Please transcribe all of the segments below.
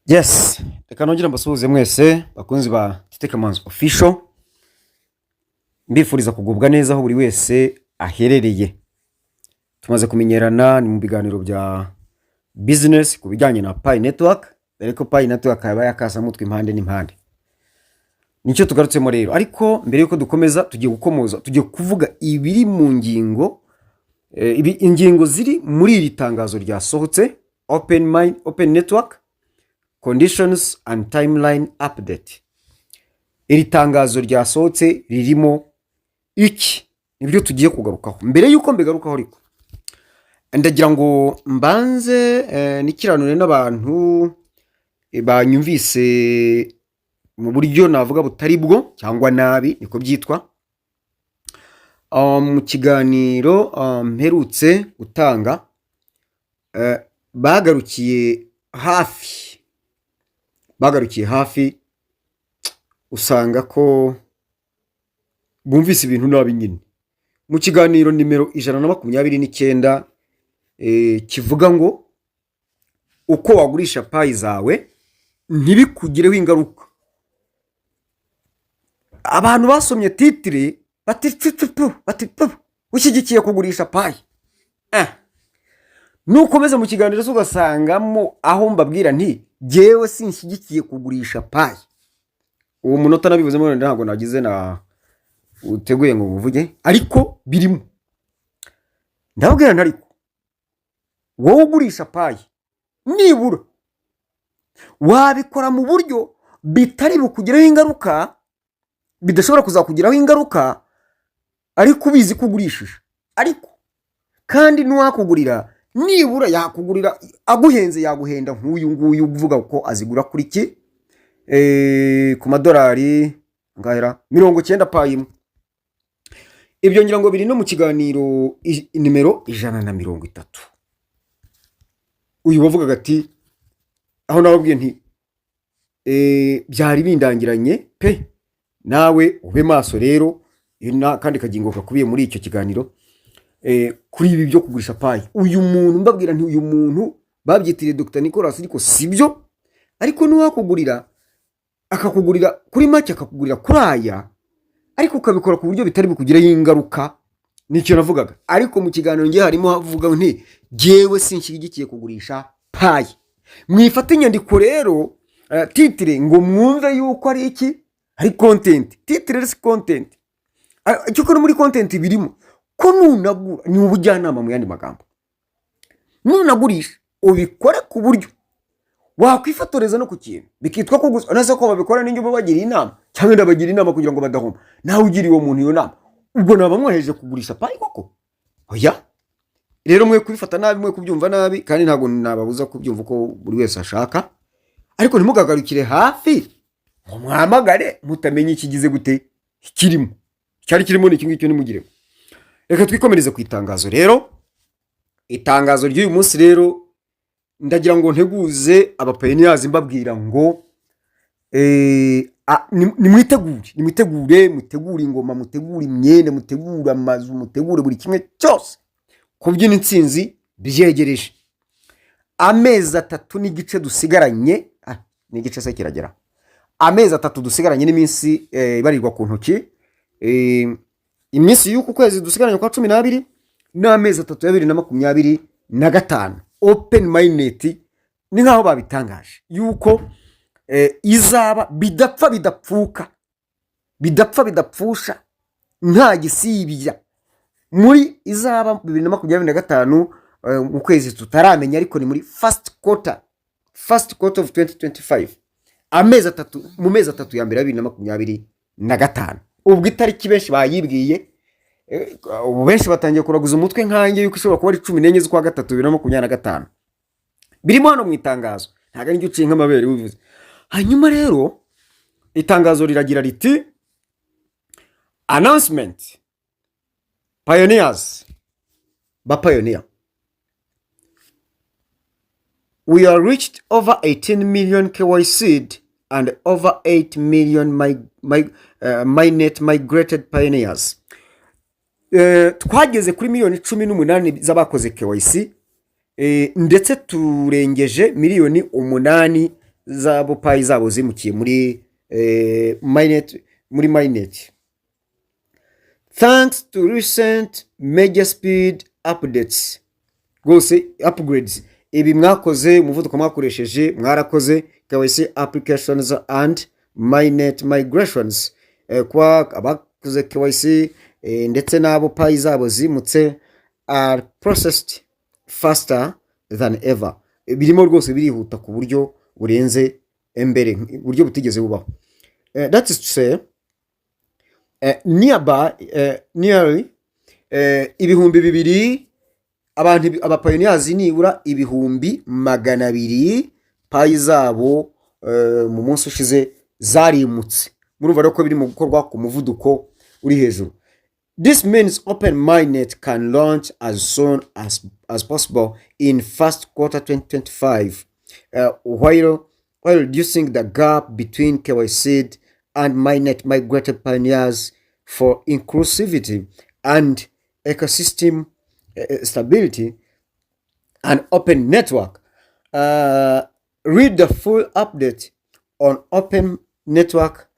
Yes, reka nongere mbasuhuze mwese bakunzi ba Tite Kamanzi Official, mbifuriza kugubwa neza aho buri wese aherereye. Tumaze kumenyerana, ni mu biganiro bya business ku bijyanye na Pi Network, dore ko Pi Network yaba yakasamutwe impande n'impande. Nicyo tugarutsemo rero, ariko mbere yuko dukomeza tugiye gukomoza, tugiye kuvuga ibiri mu ngingo, ingingo ziri muri iri tangazo ryasohotse, Open Mind, Open Network Conditions and Timeline Update. Iri tangazo ryasohotse ririmo iki? Nibyo tugiye kugarukaho. Mbere y'uko mbigarukaho ariko, ndagira ngo mbanze nikiranure n'abantu banyumvise mu buryo navuga butari bwo cyangwa nabi, niko byitwa. Mu kiganiro mperutse gutanga, bagarukiye hafi, usanga ko bumvise ibintu nabi nyine. Mu kiganiro nimero 129, kivuga ngo uko wagurisha Pi zawe ntibikugireho ingaruka, abantu basomye titre bati "Tututu," bati "Tu, ushyigikiye kugurisha Pi." Nukomeza mu kiganiro se ugasangamo aho mbabwira nti jyewe sinshyigikiye kugurisha Pi. Uwo munota nabivuzemo, wenda ntabwo nagize na uteguye ngo muvuge, ariko birimo. Ndababwira nti ariko wowe ugurisha Pi, nibura wabikora mu buryo bitari bukugireho ingaruka, bidashobora kuzakugiraho ingaruka, ariko ubizi ko ugurishije. Ariko kandi n'uwakugurira nibura yakugurira aguhenze, yaguhenda nk'uyu nguyu uvuga ko azigura kuri ki, ku madolari ngahera 90 Pi imwe. Ibyo ngira ngo biri no mu kiganiro nimero 130. Uyu wavugaga ati aho nababwiye nti byari bindangiranye pe, nawe ube maso rero. Kandi kagingo kakubiye muri icyo kiganiro, kuri ibi byo kugurisha Pi. Uyu muntu mbabwira nti uyu muntu babyitiriye Dr Nicolas, ariko si byo. Ariko n'uwakugurira akakugurira kuri make, akakugurira kuri aya, ariko ukabikora ku buryo bitari bukugireho ingaruka, nicyo navugaga. Ariko mu kiganiro ngiye harimo havuga nti jyewe sinshyigikiye kugurisha Pi. Mwifate inyandiko rero, titre ngo mwumve yuko ari iki, ari content. Titre rero si content. Icyo ukora muri content birimo ko nunagura ni ubujyanama. Mu yandi magambo, nunagurisha ubikore ku buryo wakwifotoreza no ku kintu bikitwa ko gusa nase ko babikora. N'injye uba inama cyangwa ndabagira inama kugira ngo badahomba. Nawe ugiriye uwo muntu iyo nama, ubwo naba mwohereje kugurisha Pi koko? Oya rero, mwe kubifata nabi, mwe kubyumva nabi, kandi ntabwo nababuza kubyumva uko buri wese ashaka, ariko ntimugagarukire hafi ngo mwamagare mutamenye ikigize gute kirimo. Icyari kirimo ni iki ngicyo, ntimugiremo. Reka twikomereze ku itangazo rero. Itangazo ry'uyu munsi rero, ndagira ngo nteguze abapioneers, mbabwira ngo nimwitegure, nimwitegure, mutegure ingoma, mutegure imyenda, mutegure amazu, mutegure buri kimwe cyose. Kubyina intsinzi byegereje. Amezi 3 n'igice dusigaranye, n'igice se kiragera, amezi 3 dusigaranye n'iminsi ibarirwa ku ntoki, iminsi y'uku kwezi dusigaranye kwa 12 n'amezi 3 ya 2025, open mainnet ni nk'aho babitangaje yuko izaba bidapfa bidapfuka, bidapfa bidapfusha, nta gisibya, muri izaba 2025, mu kwezi tutaramenya, ariko ni muri first quarter of 2025, amezi 3, mu mezi 3 ya mbere ya 2025. Ubwo itariki benshi bayibwiye, ubu benshi batangiye kuraguza umutwe nkanjye yuko ishobora kuba ari 14 z'ukwa gatatu 2025. Birimo hano mu itangazo, ntabwo ari uciye nk'amabere bivuze. Hanyuma rero itangazo riragira riti: "Announcement, pioneers, ba pioneer, we are reached over 18 million KYC and over 8 million mainnet migrated pioneers." Twageze kuri miliyoni 18 z'abakoze KYC, ndetse turengeje miliyoni 8. zabo Pi zabo zimukiye muri mainnet, muri mainnet. Thanks to recent major speed updates, rwose upgrades, ibi mwakoze, umuvuduko mwakoresheje, mwarakoze. KYC applications and mainnet migrations, kuba abakoze KYC ndetse n'abo Pi zabo zimutse, are processed faster than ever. Birimo rwose birihuta ku buryo burenze mbere, uburyo butigeze bubaho. That is to say, nearby, nearly 2000 abantu, abapioneers nibura 200,000, Pi zabo mu munsi ushize zarimutse. Murumva rero ko biri mu gukorwa ku muvuduko uri hejuru. This means Open Mainnet can launch as soon as possible in first quarter 2025, while reducing the gap between KYC and mainnet migrated pioneers for inclusivity and ecosystem stability and open network. Read the full update on open network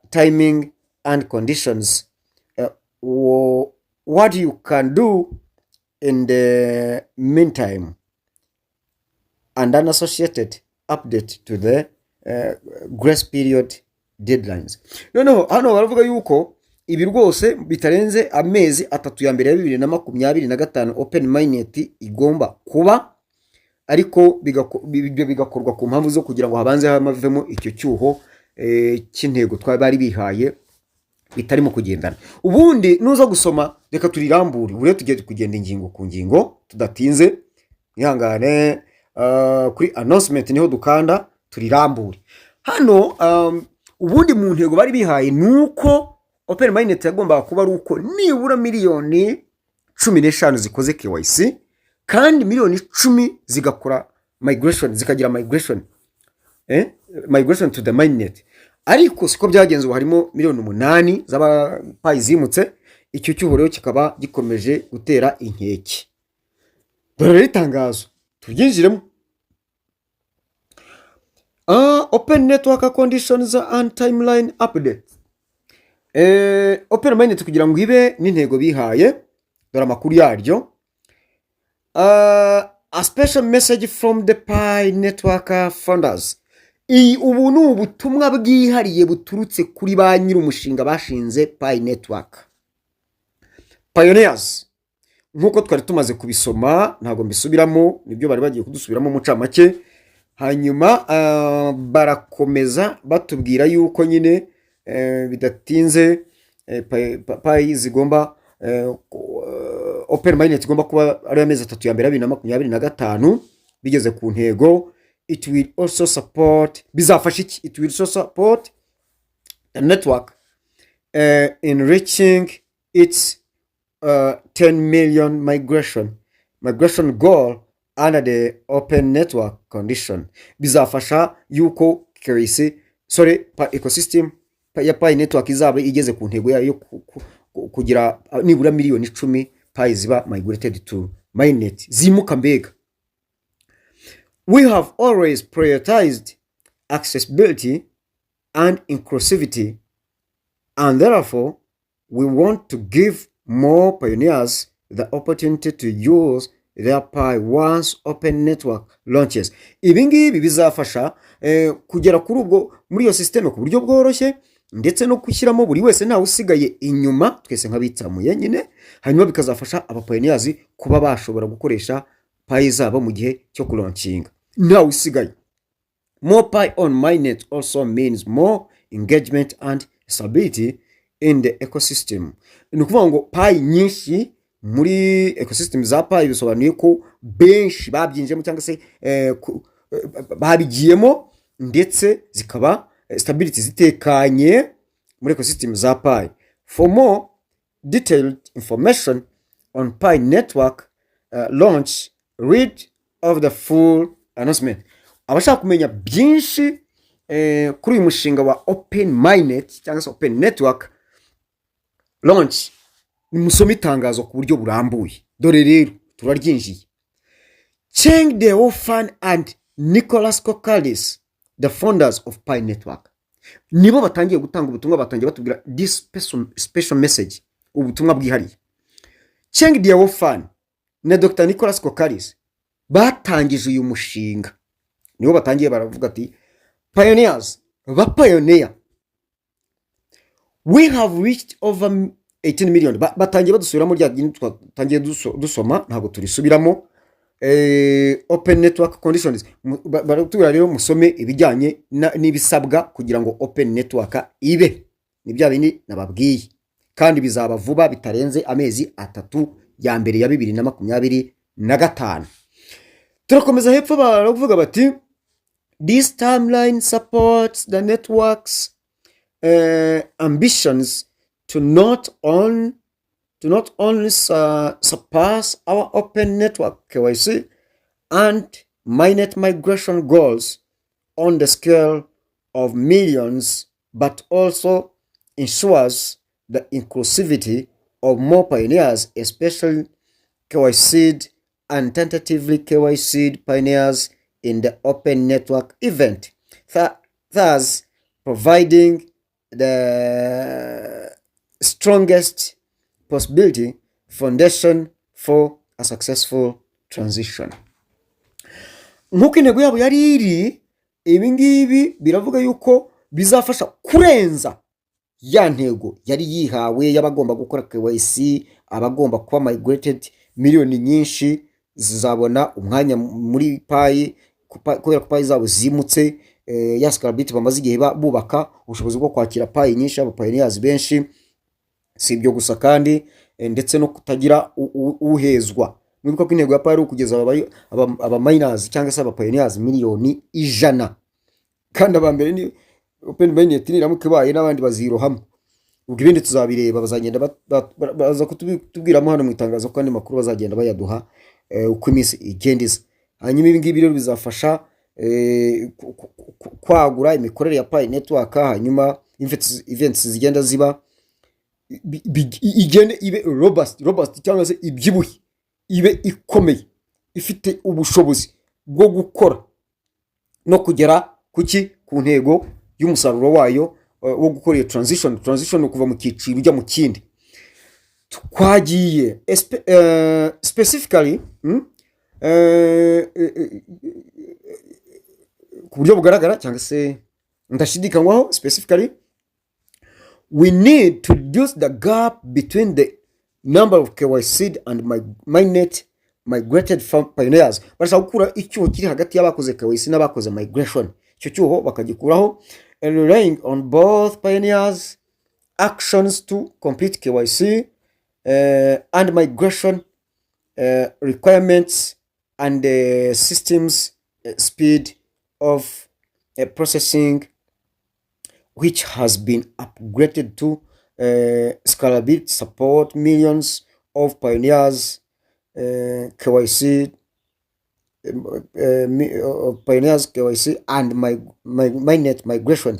timing and conditions. What you can do in the meantime and an associated update to the grace period deadlines. Noneho hano baravuga yuko ibi rwose bitarenze amezi 3 ya mbere ya 2025 open mainnet igomba kuba, ariko ibyo bigakorwa ku mpamvu zo kugira ngo habanze havemo icyo cyuho cy'intego twari bari bihaye bitarimo kugendana. Ubundi nuza gusoma, reka turirambure. Ubu rero tugiye kugenda ingingo ku ngingo tudatinze, mwihangane. Kuri announcement niho dukanda turirambure. Hano ubundi mu ntego bari bihaye ni uko open mainnet yagombaga kuba ari uko nibura miliyoni 15 zikoze KYC, kandi miliyoni 10 zigakora migration, zikagira migration, migration to the mainnet, ariko siko byagenze. Ubu harimo miliyoni 8 z'abaPi zimutse. Icyo cyuho rero kikaba gikomeje gutera inkeke. Dore rero itangazo, turyinjiremo. Open network conditions and timeline update. Open mainnet kugira ngo ibe n'intego bihaye, dore amakuru yaryo. A special message from the Pi Network founders. Iyi ubu ni ubutumwa bwihariye buturutse kuri ba nyir'umushinga bashinze Pi Network. Pioneers, nk'uko twari tumaze kubisoma, ntabwo mbisubiramo, nibyo bari bagiye kudusubiramo mu ncamake. Hanyuma barakomeza batubwira yuko nyine bidatinze Pi zigomba open mainnet igomba kuba ari amezi 3 ya mbere ya 2025 bigeze ku ntego. It will also support, bizafasha iki? It will also support the network in reaching its 10 million migration goal under the open network condition. Bizafasha yuko KYC, sorry, pa ecosystem ya Pi Network izaba igeze ku ntego yayo yo kugira nibura miliyoni 10 Pi ziba migrated to mainnet, zimuka mbega. We have always prioritized accessibility and inclusivity, and therefore we want to give more pioneers the opportunity to use their Pi once open network launches. Ibi ngibi bizafasha kugera kuri ubwo muri iyo sisiteme ku buryo bworoshye, ndetse no gushyiramo buri wese, ntawe usigaye inyuma, twese nk'abitsamuye nyine. Hanyuma bikazafasha abapioneers kuba bashobora gukoresha Pi zabo mu gihe cyo kulaunchinga, ntawe usigaye. More Pi on mainnet also means more engagement and stability in the ecosystem. Ni ukuvuga ngo Pi nyinshi muri ecosystem za Pi bisobanuye ko benshi babyinjiyemo cyangwa se babigiyemo, ndetse zikaba stability, zitekanye muri ecosystem za Pi. For more detailed information on Pi Network launch, read of the full announcement. Abashaka kumenya byinshi kuri uyu mushinga wa open mainnet cyangwa se open network launch, nimusome itangazo ku buryo burambuye. Dore rero turaryinjiye. Chengdiao Fan and Nicolas Kokkalis. the founders of Pi Network, nibo batangiye gutanga ubutumwa. Batangiye batubwira this special message, ubutumwa bwihariye. Chengdiao Fan na Dr Nicolas Kokkalis batangije uyu mushinga, nibo batangiye baravuga ati: "Pioneers, ba pioneer, we have reached over 18 million." Batangiye badusubiramo rya ryindi twatangiye dusoma, ntabwo turisubiramo. Open network conditions. Baratubwira rero musome ibijyanye n'ibisabwa kugira ngo open network ibe. Ni bya bindi nababwiye, kandi bizaba vuba, bitarenze amezi 3 ya mbere ya 2025. Turakomeza hepfo, baravuga bati: "This timeline supports the network's ambitions to not only surpass our open network KYC and mainnet migration goals on the scale of millions, but also ensures the inclusivity of more pioneers, especially KYC'd and tentatively KYC'd pioneers in the open network event, thus providing the strongest possibility foundation for a successful transition." Nk'uko intego yabo yari iri, ibi ngibi biravuga yuko bizafasha kurenza ya ntego yari yihawe y'abagomba gukora KYC, abagomba kuba migrated, miliyoni nyinshi zizabona umwanya muri Pi kubera ko Pi zabo zimutse. Ya scalability bamaze igihe bubaka ubushobozi bwo kwakira Pi nyinshi, aba pioneers benshi. Si ibyo gusa kandi, ndetse no kutagira uhezwa. Mwibuka ko intego ya Pi ari ukugeza aba miners cyangwa se aba pioneers miliyoni 100, kandi aba mbere ni open mainnet niramuka ibaye, n'abandi bazirohamo. Ubwo ibindi tuzabireba, bazagenda baza kutubwiramo hano mu itangazo, ko andi makuru bazagenda bayaduha uko iminsi igenda iza. Hanyuma ibi ngibi rero bizafasha kwagura imikorere ya Pi Network, hanyuma events zigenda ziba igende ibe robust cyangwa se ibyibushye, ibe ikomeye, ifite ubushobozi bwo gukora no kugera kuki ku ntego y'umusaruro wayo wo gukora iyo transition. Transition ni ukuva mu cyiciro ujya mu kindi. Twagiye specifically, ku buryo bugaragara cyangwa se ndashidikanywaho, specifically we need to reduce the gap between the number of KYC and mainnet migrated from pioneers. Barashaka gukura icyuho kiri hagati y'abakoze KYC n'abakoze migration, icyo cyuho bakagikuraho, and relying on both pioneers actions to complete KYC and migration requirements and the systems speed of processing, which has been upgraded to scalability support millions of pioneers KYC pioneers KYC and mainnet migration.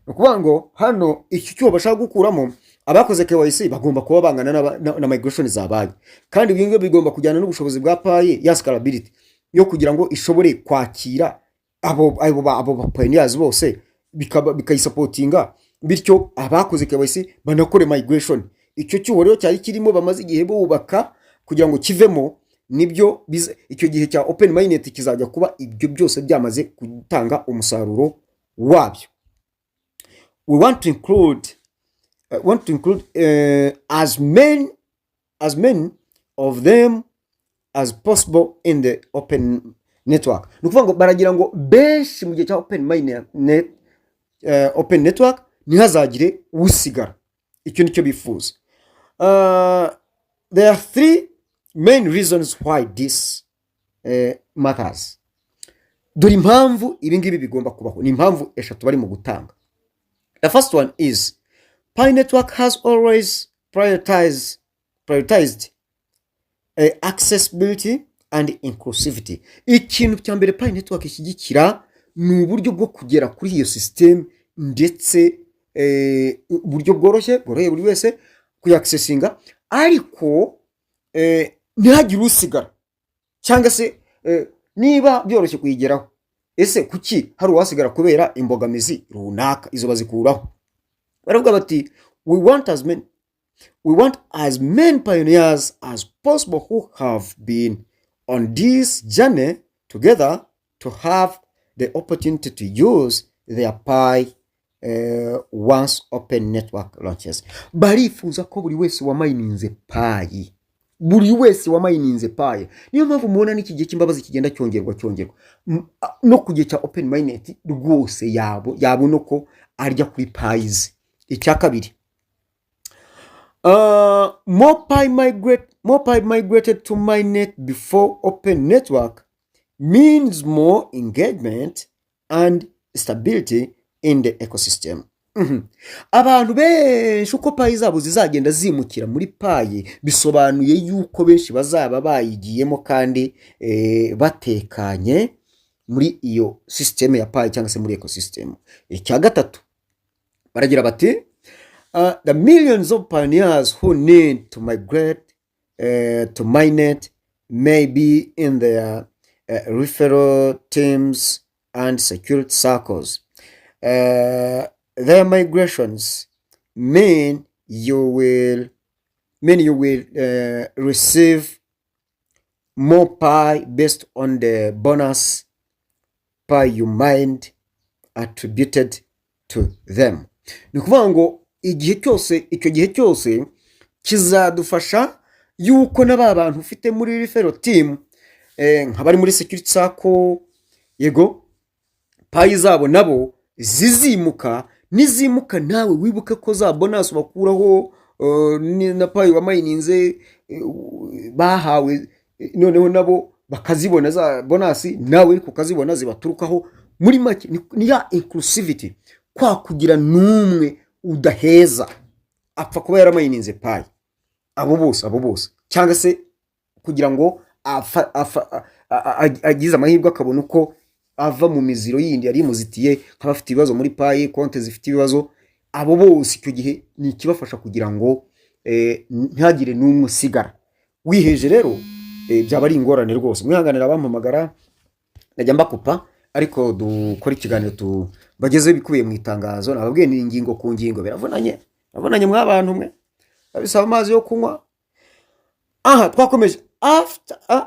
Ni ukuvuga ngo hano iki cyuho bashaka gukuramo, abakoze KYC bagomba kuba bangana na migration zabaye, kandi ibi ngibi bigomba kujyana n'ubushobozi bwa Pi ya scalability yo kugira ngo ishobore kwakira abo ba pioneers bose, bikayisupportinga, bityo abakoze KYC banakore migration. Icyo cyuho rero cyari kirimo, bamaze igihe bubaka kugira ngo kivemo, nibyo icyo gihe cya open mainnet kizajya kuba ibyo byose byamaze gutanga umusaruro wabyo. We want to include as many of them as possible in the open network. Ni ukuvuga ngo baragira ngo benshi mu gihe cya open mainnet, open network, ntihazagire usigara. Icyo nicyo bifuza. There are three main reasons why this matters. Dore impamvu ibi ngibi bigomba kubaho, ni impamvu eshatu bari mu gutanga. The first one is Pi Network has always prioritized accessibility and inclusivity. Ikintu cya mbere Pi Network ishyigikira ni uburyo bwo kugera kuri iyo system, ndetse uburyo bworoshye, bworoheye buri wese kuyaccessinga, ariko ntihagire usigara, cyangwa se niba byoroshye kuyigeraho Ese kuki hari uwasigara kubera imbogamizi runaka? Izo bazikuraho. Baravuga bati: We want as many pioneers as possible who have been on this journey together to have the opportunity to use their Pi once open network launches." Barifuza ko buri wese wamayininze Pi, buri wese wamayininze Pi, niyo mpamvu mubona n'iki gihe cy'imbabazi kigenda cyongerwa, cyongerwa no ku gihe cya open mainnet rwose yabo yabona uko arya kuri Pi ze. Icya kabiri, more Pi migrated to mainnet before open network means more engagement and stability in the ecosystem. Abantu benshi uko Pi zabo zizagenda zimukira muri Pi, bisobanuye yuko benshi bazaba bayigiyemo kandi batekanye muri iyo sisiteme ya Pi cyangwa se muri ecosystem. Icya gatatu, baragira bati: "The millions of pioneers who need to migrate to mainnet may be in their referral teams and security circles. Their migrations mean you will receive more Pi based on the bonus Pi you mined attributed to them." Ni ukuvuga ngo igihe cyose, icyo gihe cyose kizadufasha yuko na ba bantu ufite muri referral team, nk'abari muri security circle, yego, Pi zabo nabo zizimuka. Nizimuka, nawe wibuke ko za bonus bakuraho na Pi wamayininze bahawe, noneho nabo bakazibona za bonus, nawe ariko ukazibona zibaturukaho. Muri make ni ya inclusivity, kwa kugira n'umwe udaheza apfa kuba yaramayininze Pi, abo bose, abo bose, cyangwa se kugira ngo agize amahirwe akabona uko ava mu miziro yindi yari imuzitiye, nk'abafite ibibazo muri Pi, konti zifite ibibazo, abo bose icyo gihe ni ikibafasha kugira ngo ntihagire n'umwe usigara wiheje. Rero byaba ari ingorane rwose. Mwihanganira abampamagara, najya mbakupa, ariko dukora ikiganiro tubagezeho ibikubiye mu itangazo. Nababwiye ni ingingo ku ngingo, biravunanye, biravunanye mw'abantu mwe, bisaba amazi yo kunywa. Aha twakomeje.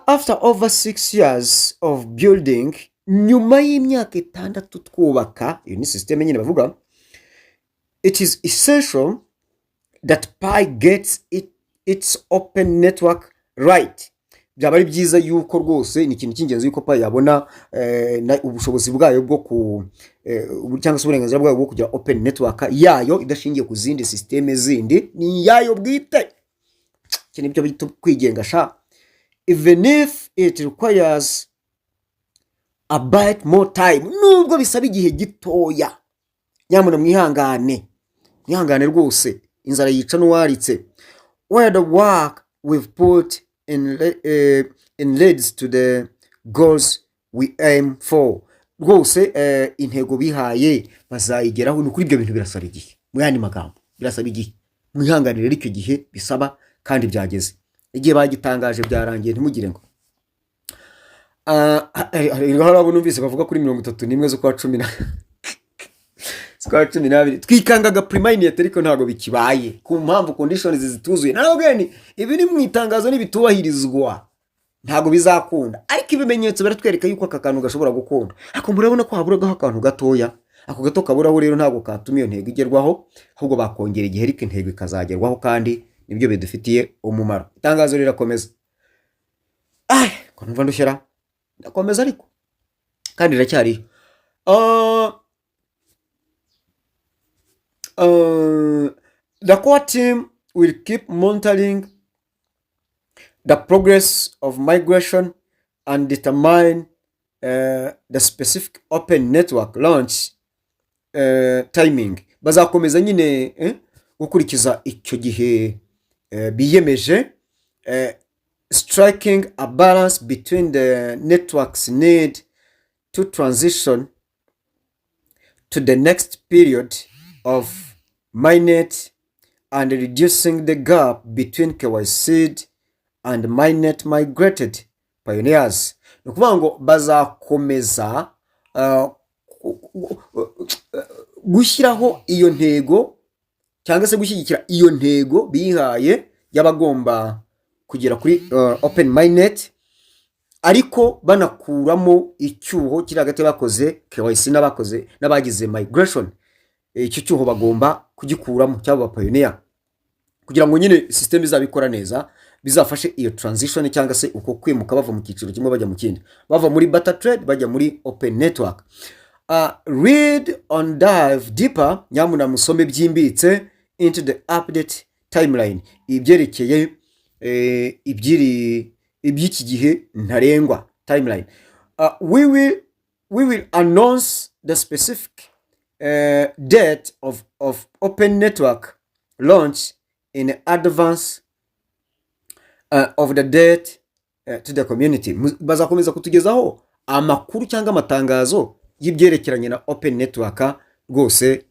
After over 6 years of building, nyuma y'imyaka 6 twubaka, iyo ni sisiteme nyine bavuga, "it is essential that Pi gets its open network right." Byaba ari byiza yuko rwose ni ikintu cy'ingenzi yuko Pi yabona ubushobozi bwayo bwo ku cyangwa se uburenganzira bwayo bwo kugira open network yayo idashingiye ku zindi sisiteme zindi, ni iyayo bwite. Iki nibyo bita kwigenga sha. "Even if it requires a bit more time," nubwo bisaba igihe gitoya, nyamuna mwihangane, mwihangane rwose, inzara yica n'uwaritse. "Where the work we've put in leads to the goals we aim for." Rwose intego bihaye bazayigeraho. Ni ukuri ibyo bintu birasaba igihe, mu yandi magambo birasaba igihe. Mwihanganire rero icyo gihe bisaba, kandi byageze igihe bagitangaje, byarangiye. Ntimugire ngo hari abo numvise bavuga kuri 31 z'ukwa 12, twikangaga pre-mainnet, ariko ntabwo bikibaye ku mpamvu conditions zituzuye. Narababwiye nti ibi ni mu itangazo, nibitubahirizwa ntabwo bizakunda, ariko ibimenyetso biratwereka yuko aka kantu gashobora gukunda. Ariko murabona ko haburagaho akantu gatoya. Ako gato kaburaho rero ntabwo katuma iyo ntego igerwaho, ahubwo bakongera igihe, ariko intego ikazagerwaho, kandi nibyo bidufitiye umumaro. Itangazo rirakomeza. Ay, ko numva ndushyira, ndakomeza ariko kandi riracyariyo. The core team will keep monitoring the progress of migration and determine the specific open network launch timing. Bazakomeza nyine gukurikiza icyo gihe biyemeje, "striking a balance between the network's need to transition to the next period of mainnet and reducing the gap between KYC and mainnet migrated pioneers." Ni ukuvuga ngo bazakomeza gushyiraho iyo ntego cyangwa se gushyigikira iyo ntego bihaye y'abagomba kugera kuri open mainnet, ariko banakuramo icyuho kiri hagati y'abakoze KYC n'abakoze n'abagize migration. Icyo cyuho bagomba kugikuramo cy'abo bapioneer, kugira ngo nyine system izabikora neza, bizafashe iyo transition cyangwa se uko kwimuka bava mu cyiciro kimwe bajya mu kindi, bava muri barter trade bajya muri open network. Read on, dive deeper, nyamuna musome byimbitse, into the update timeline, ibyerekeye iby'iki gihe ntarengwa, timeline. We will announce the specific date of open network launch in advance of the date to the community. Bazakomeza kutugezaho amakuru cyangwa amatangazo y'ibyerekeranye na open network rwose.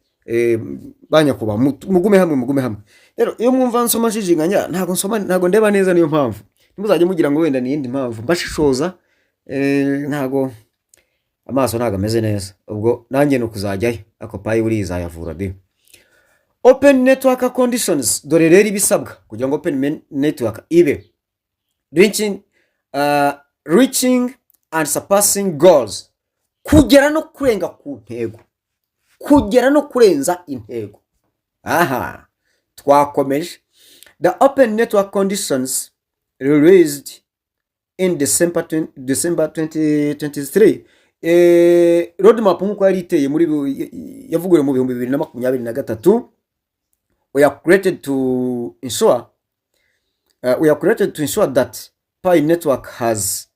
Banyakubahwa, mugume hamwe, mugume hamwe. Rero iyo mwumva nsoma njijinganya, ntabwo nsoma, ntabwo ndeba neza, niyo mpamvu ntimuzajye mugira ngo wenda ni iyindi mpamvu mbashishoza. Ntabwo amaso ntabwo ameze neza, ubwo nanjye ni ukuzajyayo, ariko Pi buriya izayavura de. Open network conditions, dore rero ibisabwa kugira ngo open network ibe reaching and surpassing goals, kugera no kurenga ku ntego, kugera no kurenza intego. Aha twakomeje. The open network conditions released in December 2023, roadmap nk'uko yari iteye muri yavuguruwe mu 2023, we are created to ensure that Pi Network has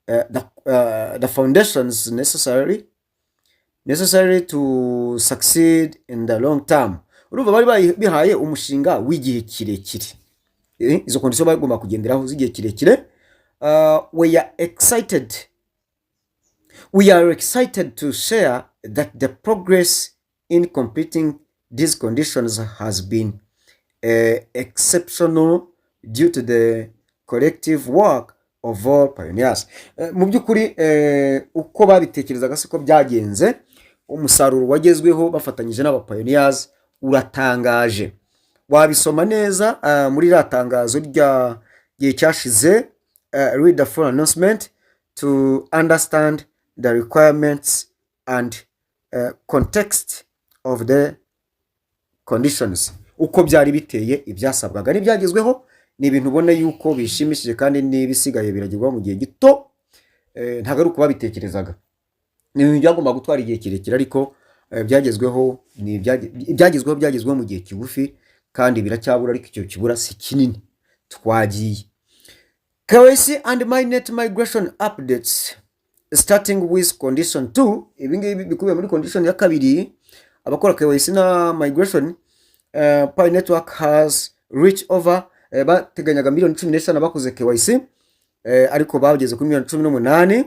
the foundations necessary to succeed in the long term. Urumva bari bihaye umushinga w'igihe kirekire. Izo condition bagomba kugenderaho z'igihe kirekire. We are excited to share that the progress in completing these conditions has been exceptional due to the collective work of all pioneers. Mu by'ukuri, uko babitekerezaga siko byagenze. Umusaruro wagezweho bafatanyije n'aba pioneers uratangaje. Wabisoma neza muri iriya tangazo rya gihe cyashize. Read the full announcement to understand the requirements and context of the conditions, uko byari biteye, ibyasabwaga n'ibyagezweho. Ni ibintu ubona yuko bishimishije, kandi n'ibisigaye biragerwaho mu gihe gito. Ntabwo ari uko babitekerezaga, ni ibintu byagomba gutwara igihe kirekire, ariko byagezweho. Ni ibyagezweho byagezweho mu gihe kigufi, kandi biracyabura, ariko icyo kibura si kinini. Twagiye. KYC and mainnet migration updates, starting with condition 2. Ibi ngibi bikubiye muri condition ya kabiri, abakora KYC na migration. Pi Network has reached over, bateganyaga miliyoni 15 bakoze KYC, ariko bageze kuri miliyoni 18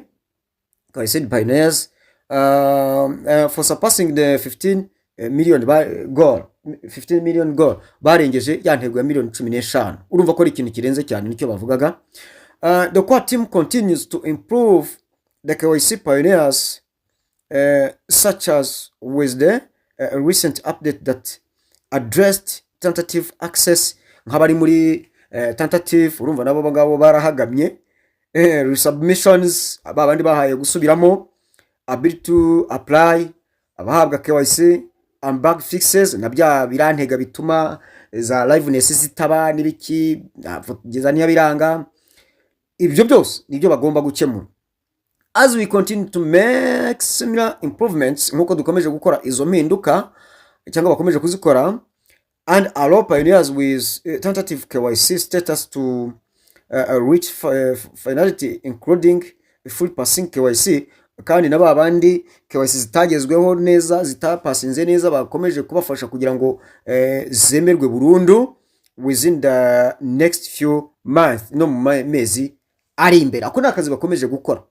KYC pioneers, for surpassing the 15 million goal, 15 million goal. Barengeje ya ntego ya miliyoni 15. Urumva ko ari ikintu kirenze cyane, nicyo bavugaga. The core team continues to improve the KYC pioneers, such as with the recent update that addressed tentative access, nk'abari muri tentative, urumva nabo ngabo barahagamye, resubmissions, ba bandi bahaye gusubiramo, ability to apply, abahabwa KYC, and bug fixes, na bya birantega bituma za liveness zitaba n'ibiki kugeza biranga. Ibyo byose nibyo bagomba gukemura. As we continue to make similar improvements, nk'uko dukomeje gukora izo mpinduka cyangwa bakomeje kuzikora, and allow pioneers with tentative KYC status to reach finality, including full passing KYC, kandi na ba bandi KYC zitagezweho neza, zitapasinze neza, bakomeje kubafasha kugira ngo zemerwe burundu within the next few months, no mu mezi ari imbere. Ako ni akazi bakomeje gukora.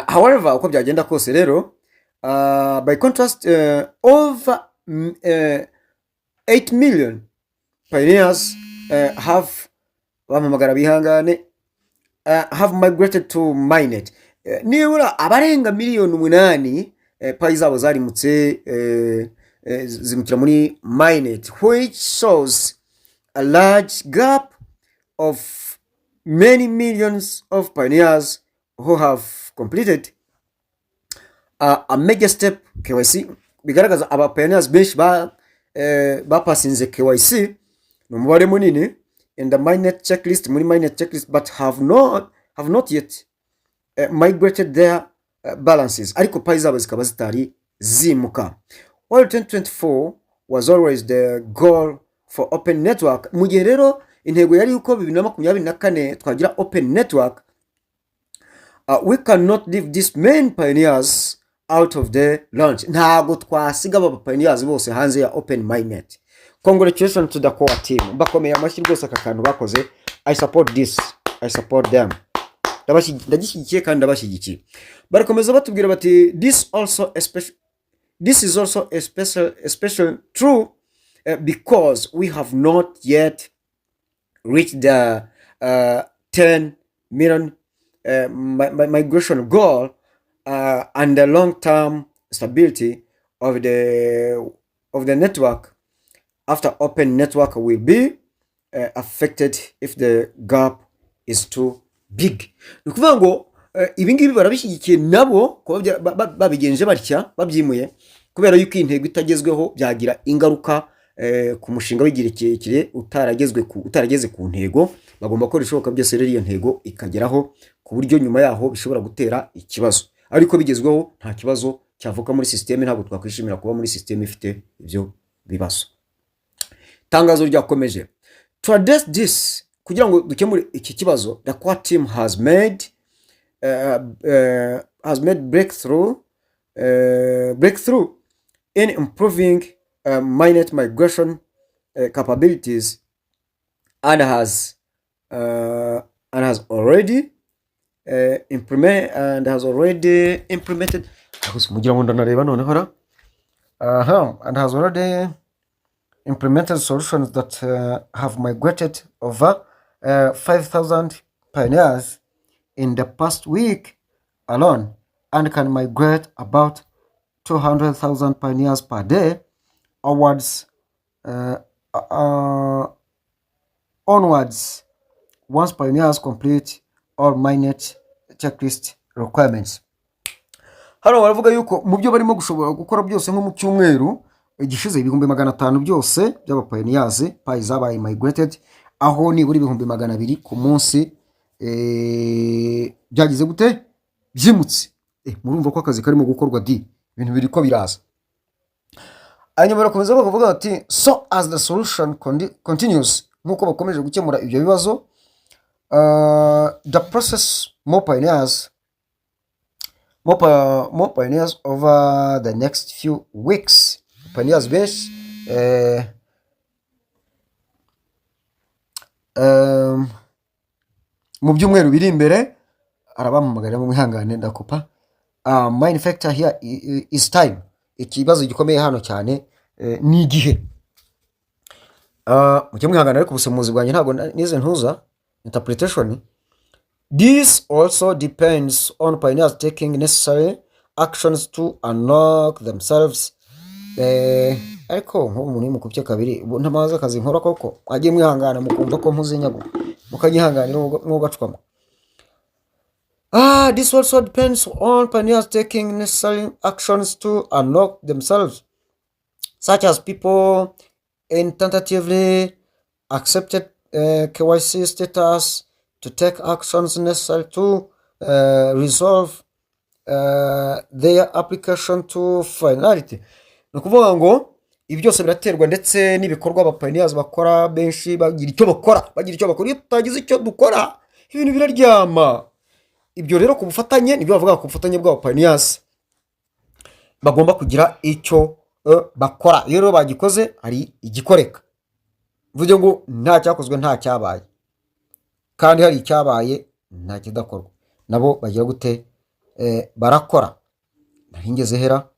However, uko byagenda kose rero, by contrast, over 8 million pioneers have, bampamagara bihangane, have migrated to mainnet. Nibura abarenga miliyoni 8 Pi zabo zarimutse, zimukira muri mainnet, which shows a large gap of many millions of pioneers who have completed a major step, KYC. Bigaragaza aba pioneers benshi bapasinze KYC, ni umubare munini, in the mainnet checklist, muri mainnet checklist, but have not yet migrated their balances, ariko Pi zabo zikaba zitari zimuka. While 2024 was always the goal for open network, mu gihe rero intego yari yuko 2024 twagira open network, we cannot leave these main pioneers out of the launch. Ntabwo twasiga aba pioneers bose hanze ya open mainnet. Congratulations to the core team. Bakomeye amashyi rwose aka kantu bakoze. I support this, I support them. Ndagishyigikiye kandi ndabashyigikiye. Barakomeza batubwira bati this is also a special true because we have not yet reached the 10 million migration goal and the long-term stability of the network after open network will be affected if the gap is too big. Ni ukuvuga ngo ibi ngibi barabishyigikiye nabo kuba babigenje batya, babyimuye, kubera yuko iyi ntego itagezweho byagira ingaruka ku mushinga w'igihe kirekire utarageze ku ntego. Bagomba gukora ibishoboka byose rero iyo ntego ikageraho, ku buryo nyuma yaho bishobora gutera ikibazo, ariko bigezweho nta kibazo cyavuka muri sisiteme. Ntabwo twakwishimira kuba muri sisiteme ifite ibyo bibazo. Itangazo ryakomeje: to address this, kugira ngo dukemure iki kibazo, the core team has made breakthrough in improving mainnet migration capabilities and has already implemented. Gusa mugira ngo ndanareba noneho ra aha, and has already implemented solutions that have migrated over 5,000 pioneers in the past week alone and can migrate about 200,000 pioneers per day onwards once pioneers complete all mainnet checklist requirements. Hano baravuga yuko mu byo barimo gushobora gukora byose, nko mu cyumweru gishize, 500,000 byose by'aba pioneers Pi zabaye migrated, aho nibura 200,000 ku munsi byagize gute? Byimutse. Murumva ko akazi karimo gukorwa di, ibintu biri ko biraza. Hanyuma barakomeza bakavuga bati so as the solution continues, nk'uko bakomeje gukemura ibyo bibazo, the process more pioneers over the next few weeks, pioneers benshi mu byumweru biri imbere. Arabampamagarira mu mwihangane ndakupa. Main factor here is time. Ikibazo gikomeye hano cyane ni igihe. Mujye mwihangana, ariko ubusemuzi bwanjye ntabwo nize ntuza interpretation. This also depends on pioneers taking necessary actions to unlock themselves. Ariko nk'ubu umuntu yimukubye kabiri, ubu ntamaze akazi nkora koko. Mwagiye mwihangana mukumva ko mpuze nyabu, mukanyihanganira mwugacwamo. This also depends on pioneers taking necessary actions to unlock themselves, such as people in tentatively accepted KYC status to take actions necessary to resolve their application to finality. Ni ukuvuga ngo ibi byose biraterwa ndetse n'ibikorwa aba pioneers bakora, benshi bagira icyo bakora, bagira icyo bakora. Iyo tutagize icyo dukora, ibintu biraryama. Ibyo rero ku bufatanye, nibyo bavuga, ku bufatanye bw'aba pioneers bagomba kugira icyo bakora. Iyo rero bagikoze hari igikoreka. Mvuge ngo nta cyakozwe nta cyabaye, kandi hari icyabaye nta kidakorwa. Nabo bagira gute? Barakora. Nari ngeze hera,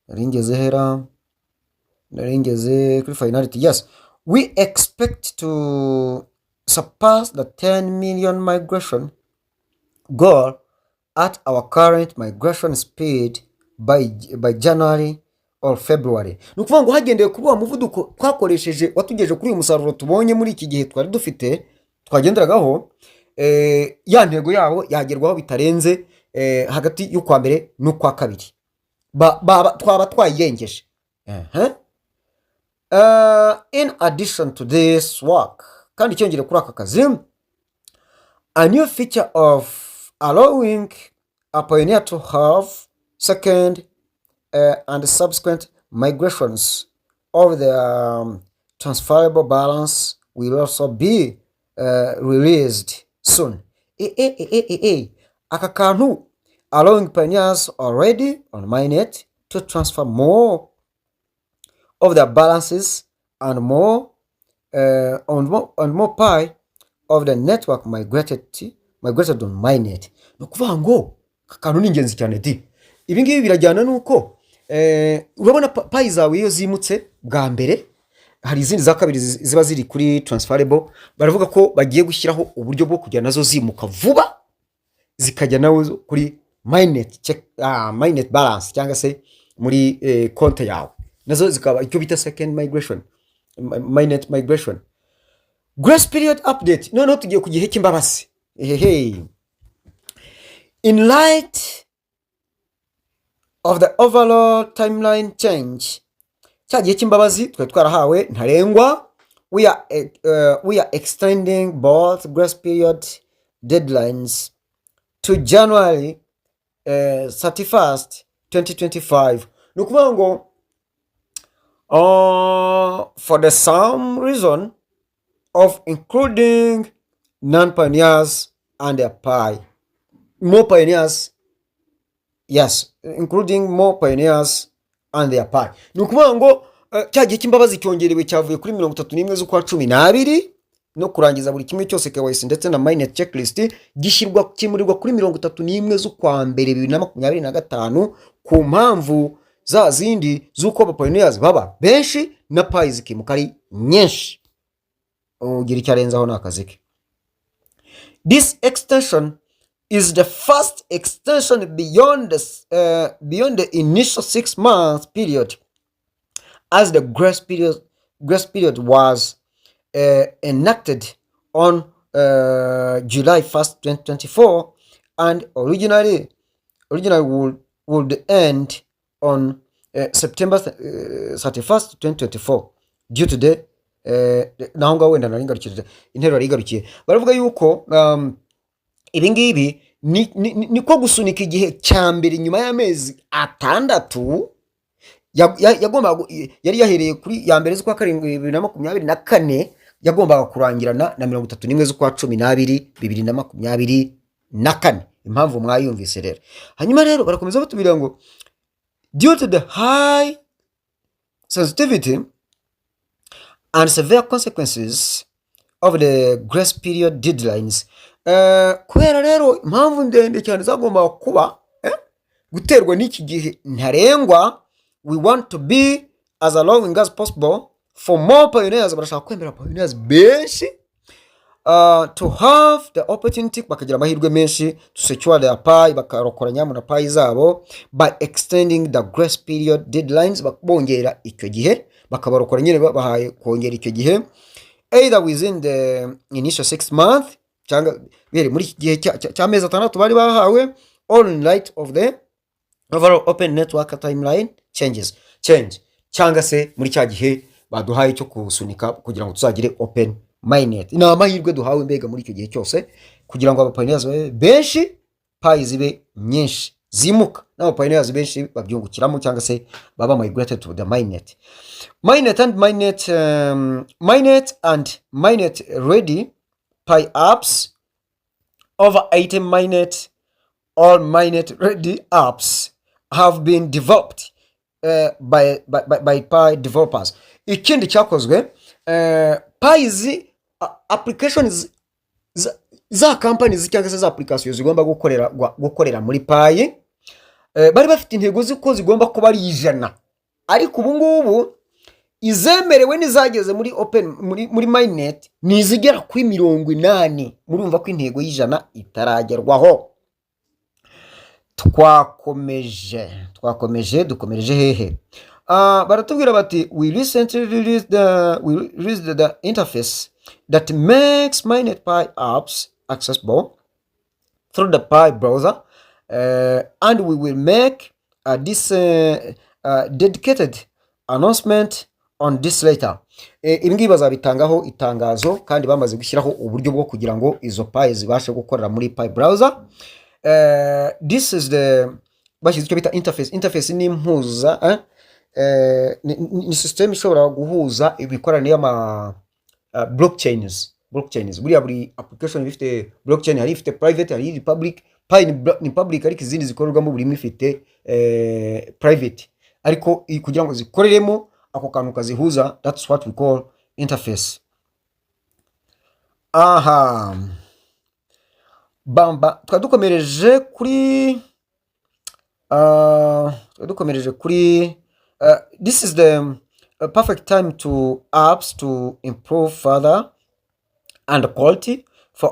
nari ngeze hera, nari ngeze kuri finality. Yes, we expect to surpass the 10 million migration goal. at our current migration speed by January or February. Ni ukuvuga ngo hagendewe kuri wa muvuduko twakoresheje watugejeje kuri uyu musaruro tubonye muri iki gihe twari dufite twagenderagaho, ya ntego yabo yagerwaho bitarenze hagati y'ukwa mbere n'ukwa kabiri. Twaba twayirengeje. Aha. In addition to this work, kandi icyongere kuri aka kazi, a new feature of allowing a pioneer to have second and subsequent migrations of the transferable balance will also be released soon. E, e, e, e, e, e. Aka kantu, allowing pioneers already on mainnet to transfer more of their balances and more Pi of the network migrated on mainnet. Ni ukuvuga ngo aka kantu ni ingenzi cyane di. Ibi ngibi birajyana n'uko urabona Pi zawe iyo zimutse bwa mbere, hari izindi za kabiri ziba ziri kuri transferable. Baravuga ko bagiye gushyiraho uburyo bwo kujya nazo zimuka vuba, zikajya nazo kuri mainnet check, mainnet balance cyangwa se muri konti yawe, nazo zikaba icyo bita second migration, mainnet migration. Grace period update. Noneho tugiye ku gihe cy'imbabazi. Ehehe. In light of the overall timeline change, cya gihe cy'imbabazi twari twarahawe ntarengwa, we are extending both grace period deadlines to January 31st 2025. Ni ukuvuga ngo for the same reason of including non-pioneers and their Pi, more pioneers, yes, including more pioneers and their Pi. Ni ukuvuga ngo cya gihe cy'imbabazi cyongerewe, cyavuye kuri 31 z'ukwa 12 no kurangiza buri kimwe cyose, KYC ndetse na mainnet checklist, gishyirwa kimurirwa kuri 31 z'ukwa mbere 2025, ku mpamvu za zindi z'uko aba pioneers baba benshi na Pi zikimuka ari nyinshi. Ugira icyo arenzaho ni akazi ke. This extension is the first extension beyond the initial 6 month period, as the grace period was enacted on July 1st, 2024, and originally would end on September 31st, 2024, due to the naho ngaho wenda nari ngarukije, interuro yari igarukiye. Baravuga yuko ibi ngibi ni ko gusunika igihe cya mbere nyuma y'amezi 6 yagombaga yari yahereye kuri ya mbere z'ukwa karindwi 2024, yagombaga kurangirana na 31 z'ukwa 12 2024. Impamvu mwayumvise rero. Hanyuma rero barakomeza batubwira ngo due to the high sensitivity and severe consequences of the grace period deadlines. Kubera rero impamvu ndende cyane zagombaga kuba guterwa n'iki gihe ntarengwa, we want to be as allowing as possible for more pioneers, barashaka kwemera pioneers benshi, to have the opportunity, bakagira amahirwe menshi, to secure their Pi, bakarokora nyamuna Pi zabo, by extending the grace period deadlines, bongera icyo gihe, bakabarokora nyine, babahaye kongera icyo gihe, either within the initial 6 month, cyangwa bihereye muri iki gihe cy'amezi 6 bari bahawe, all in light of the overall open network timeline change, cyangwa se muri cya gihe baduhaye cyo kusunika kugira ngo tuzagire open mainnet. Ni amahirwe duhawe mbega muri icyo gihe cyose kugira ngo abapioneers babe benshi, Pi zibe nyinshi zimuka, n'abapioneers benshi babyungukiramo cyangwa se baba migrated to the mainnet. Mainnet and mainnet ready Pi apps. Over 80 mainnet all mainnet ready apps have been developed by Pi developers. Ikindi cyakozwe, Pi's applications za companies cyangwa se za application zigomba gukorera muri Pi, bari bafite intego z'uko zigomba kuba ari 100, ariko ubu ngubu izemerewe n'izageze muri open muri mainnet ni izigera kuri 80. Murumva ko intego y'100 itaragerwaho. Twakomeje, dukomereje hehe? Baratubwira bati: "We recently released the interface that makes mainnet Pi apps accessible through the Pi browser, and we will make this dedicated announcement on this later." Ibi ngibi bazabitangaho itangazo, kandi bamaze gushyiraho uburyo bwo kugira ngo izo Pi zibashe gukorera muri Pi browser. This is the bashyize icyo bita interface. Interface ni impuza, eh? Ni system ishobora guhuza imikoranire y'ama blockchains. Buriya buri application iba ifite blockchain, hari ifite private, hari iri public. Pi ni public, ariko izindi zikorerwamo buri imwe ifite private, ariko kugira ngo zikoreremo ako kantu kazihuza, that's what we call interface. Aha bamba twari dukomereje kuri "This is the perfect time to apps to improve further and quality for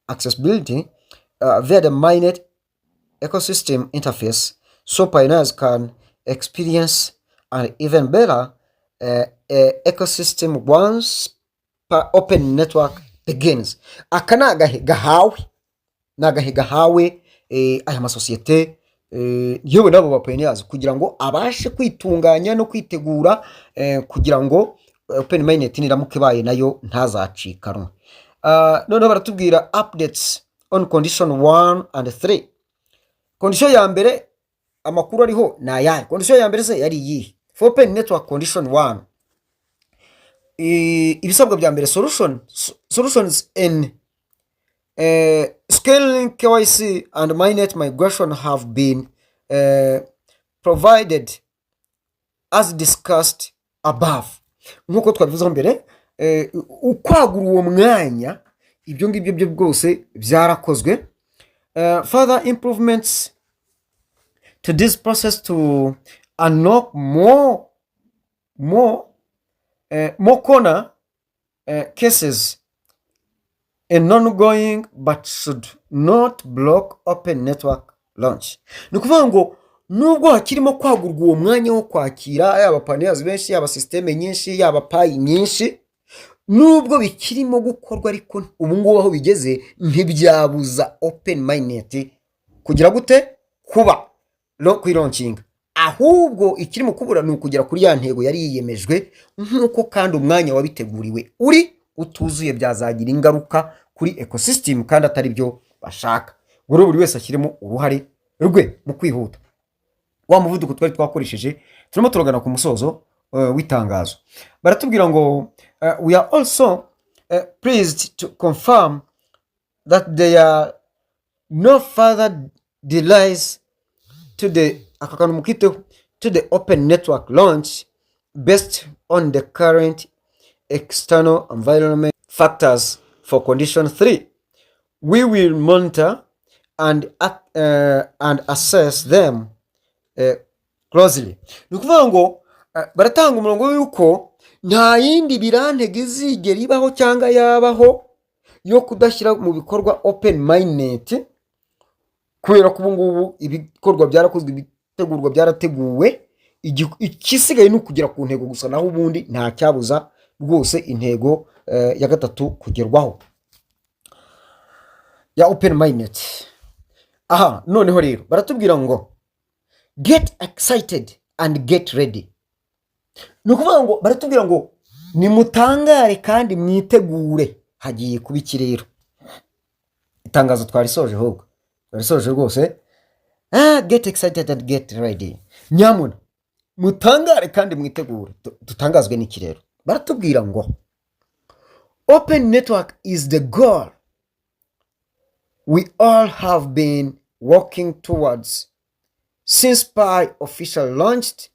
accessibility via the mainnet ecosystem interface, so pioneers can experience an even better ecosystem once open network begins." Aka ni agahe gahawe, ni agahe gahawe aya masosiyete, yewe n'abo ba pioneers, kugira ngo abashe kwitunganya no kwitegura, kugira ngo open mainnet niramuka ibaye nayo ntazacikanwe. Noneho baratubwira updates on condition 1 and 3. Condition ya mbere, amakuru ariho ni ayahe? Condition ya mbere se yari iyihe? For open network condition 1, ibisabwa bya mbere, solutions in scaling KYC and mainnet migration have been provided as discussed above. Nk'uko twabivuzeho mbere, ukwagura uwo mwanya, ibyo ngibyo byo bwose byarakozwe. Further improvements to this process to unlock more corner cases and ongoing but should not block open network launch. Ni ukuvuga ngo nubwo hakirimo kwagurwa uwo mwanya wo kwakira yaba pioneers benshi, yaba sisiteme nyinshi, yaba Pi nyinshi, nubwo bikirimo gukorwa, ariko ubu ngubu aho bigeze ntibyabuza open mainnet kugira gute? Kuba no kwilaunchinga. Ahubwo ikirimo kubura ni ukugera kuri ya ntego yari yiyemejwe, nk'uko kandi umwanya wabiteguriwe uri utuzuye, byazagira ingaruka kuri ecosystem kandi atari byo bashaka. Ubwo rero buri wese ashyiremo uruhare rwe mu kwihuta wa muvuduko twari twakoresheje. Turimo turagana ku musozo w'itangazo. Baratubwira ngo "We are also pleased to confirm that there are no further delays to the", aka kantu mukiteho, "to the open network launch based on the current external environment factors. For condition 3, we will monitor and assess them closely." Ni ukuvuga ngo baratanga umurongo w'uko nta yindi birantege izigera ibaho cyangwa yabaho yo kudashyira mu bikorwa open mainnet, kubera ko ubu ngubu ibikorwa byarakozwe, ibitegurwa byarateguwe, igisigaye ni ukugera ku ntego gusa. Naho ubundi nta cyabuza rwose intego ya gatatu kugerwaho ya open mainnet. Aha noneho rero baratubwira ngo "Get excited and get ready." Ni ukuvuga ngo baratubwira ngo nimutangare kandi mwitegure, hagiye kuba iki rero? Itangazo twarisoje, ahubwo twarisoje rwose. Get excited and get ready, nyamuna mutangare kandi mwitegure. Dutangazwe n'iki rero? Baratubwira ngo "Open network is the goal we all have been working towards since Pi officially launched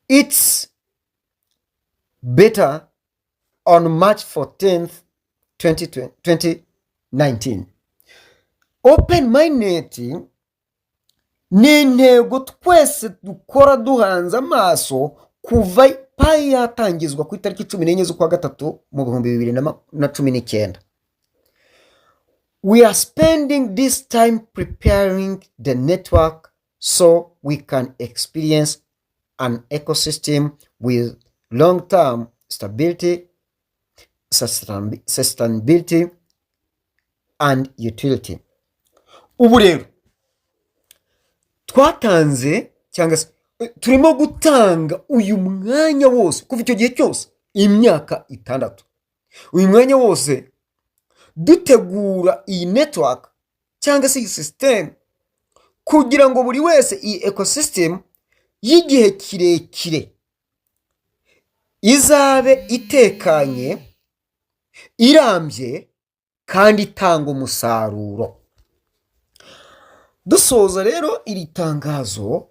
its beta on March 14th, 2019." Open mainnet ni intego twese dukora duhanze amaso kuva Pi yatangizwa ku itariki 14 z'ukwa gatatu mu 2019. We are spending this time preparing the network so we can experience an ecosystem with long-term stability, sustainability and utility. Ubu rero twatanze cyangwa se turimo gutanga uyu mwanya wose kuva icyo gihe cyose, imyaka 6, uyu mwanya wose dutegura iyi network cyangwa se iyi system kugira ngo buri wese iyi ecosystem y'igihe kirekire izabe itekanye, irambye kandi itanga umusaruro. Dusoza rero iri tangazo,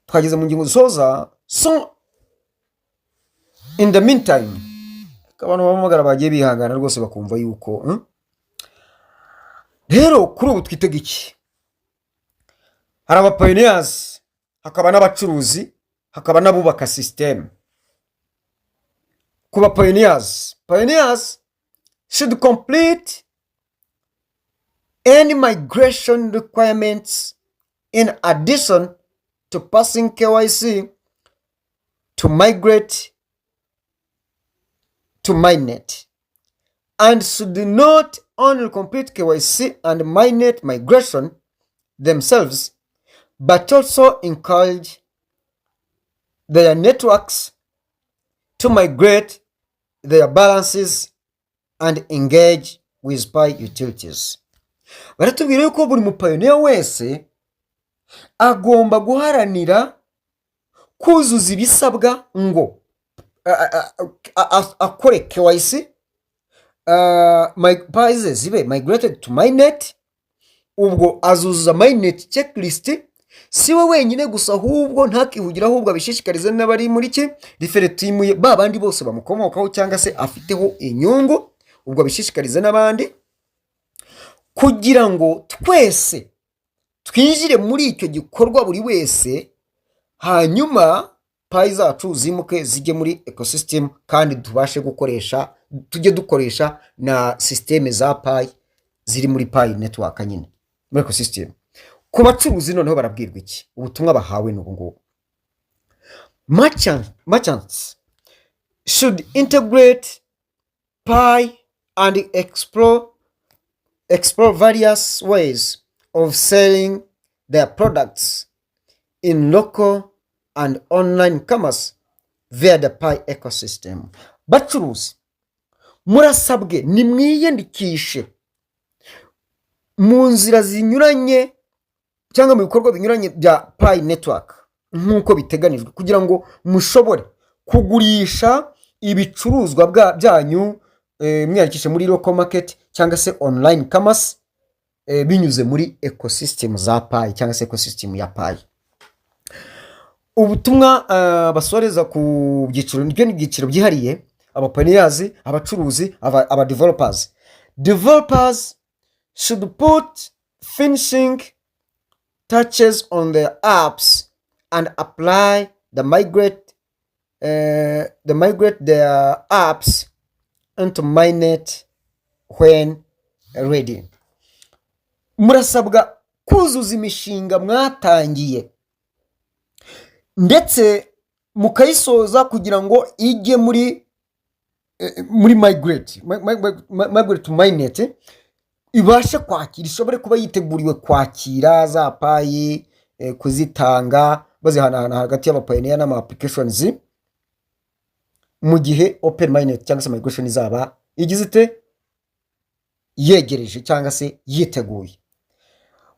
twageze mu ngingo dusoza. So in the meantime, abantu bahamagara bagiye bihangana rwose bakumva yuko, Rero kuri ubu twitega iki? Hari abapioneers, hakaba n'abacuruzi, hakaba n'abubaka system. Ku bapioneers, pioneers should complete any migration requirements in addition to passing KYC to migrate to mainnet, and should not only complete KYC and mainnet migration themselves, but also encourage their networks to migrate their balances and engage with Pi utilities. Baratubwira yuko buri mupioneer wese agomba guharanira kuzuza ibisabwa ngo akore KYC, Pi ze zibe migrated to mainnet. Ubwo azuzuza mainnet checklist. Si we wenyine gusa, ahubwo ntakihugire, ahubwo abishishikarize n'abari muri ki referral team ye, ba bandi bose bamukomokaho cyangwa se afiteho inyungu. Ubwo abishishikarize n'abandi kugira ngo twese twinjire muri icyo gikorwa, buri wese, hanyuma Pi zacu zimuke zijye muri ecosystem kandi tubashe gukoresha, tujye dukoresha na system za Pi ziri muri Pi Network nyine muri ecosystem. Ku bacuruzi noneho barabwirwa iki? Ubutumwa bahawe ni ubu ngubu: Merchants should integrate Pi and explore various ways of selling their products in local and online commerce via the Pi ecosystem. Bacuruzi, murasabwe nimwiyandikishe mu nzira zinyuranye cyangwa mu bikorwa binyuranye bya Pi Network nk'uko biteganijwe, kugira ngo mushobore kugurisha ibicuruzwa byanyu, mwiyandikishe muri local market cyangwa se online commerce, binyuze muri ecosystem za Pi cyangwa se ecosystem ya Pi. Ubutumwa basoreza ku byiciro, nibyo ni ibyiciro byihariye: abapioneers, abacuruzi, aba developers. Developers should put finishing touches on their apps and apply the migrate their apps into mainnet when ready. Murasabwa kuzuza imishinga mwatangiye ndetse mukayisoza kugira ngo ijye muri migrate to mainnet, ibashe kwakira, ishobore kuba yiteguriwe kwakira za Pi, kuzitanga, bazihanahana hagati y'abapioneer n'ama applications mu gihe open mainnet cyangwa se migration izaba igize ite, yegereje cyangwa se yiteguye.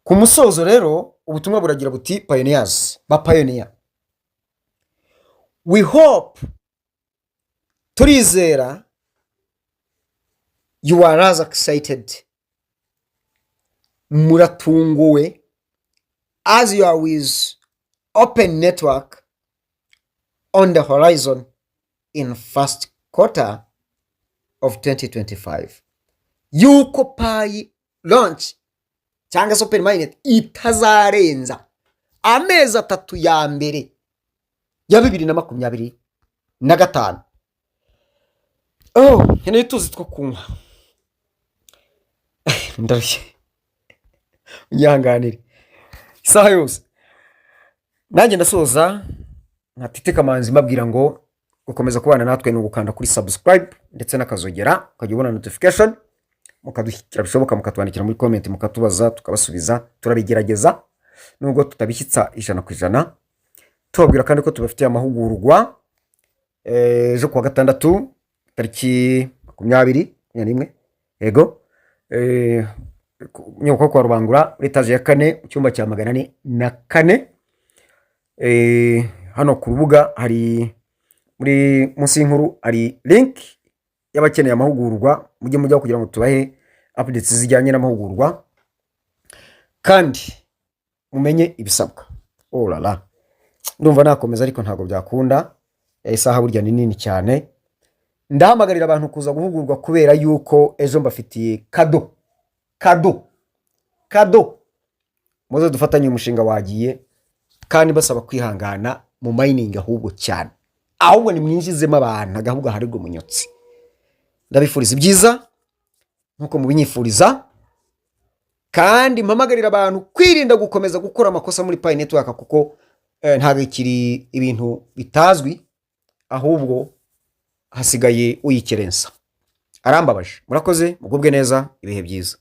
Ku musozo rero, ubutumwa buragira buti: pioneers, ba pioneer, we hope, turizera, you are as excited, muratunguwe, as you are with open network on the horizon in first quarter of 2025, yuko Pi launch cyangwa se open mainnet itazarenza amezi 3 ya mbere ya 2025. Oh, nkeneye utuzi two kunywa. Ndarushye, unyihanganire isaha yose. Nanjye ndasoza nka Tite Kamanzi, mbabwira ngo gukomeza kubana natwe ni ugukanda kuri subscribe ndetse n'akazogera, ukajya ubona notification, mukadushyigikira bishoboka, mukatwandikira muri comment, mukatubaza tukabasubiza. Turabigerageza nubwo tutabishyitsa 100%. Tubabwira kandi ko tubafitiye amahugurwa ejo kuwa gatandatu, tariki 20, 21, yego, nyubako kwa Rubangura, muri etaje ya kane, mu cyumba cya 404. Hano ku rubuga hari muri munsi y'inkuru hari link y'abakeneye amahugurwa, mujye mujyaho kugira ngo tubahe updates zijyanye n'amahugurwa kandi mumenye ibisabwa. Oh la la, ndumva nakomeza ariko ntabwo byakunda. Isaha burya ni nini cyane. Ndahamagarira abantu kuza guhugurwa kubera yuko ejo mbafitiye cadeau, cadeau, cadeau. Muze dufatanye umushinga wagiye, kandi basaba kwihangana mu mining ahubwo cyane, ahubwo nimwinjizemo abantu ahubwo harirwe umunyotsi. Ndabifuriza ibyiza nk'uko mubinyifuriza, kandi mpamagarira abantu kwirinda gukomeza gukora amakosa muri Pi Network, kuko ntabwo ikiri ibintu bitazwi, ahubwo hasigaye uyikerensa. Arambabaje. Murakoze, mugubwe neza, ibihe byiza.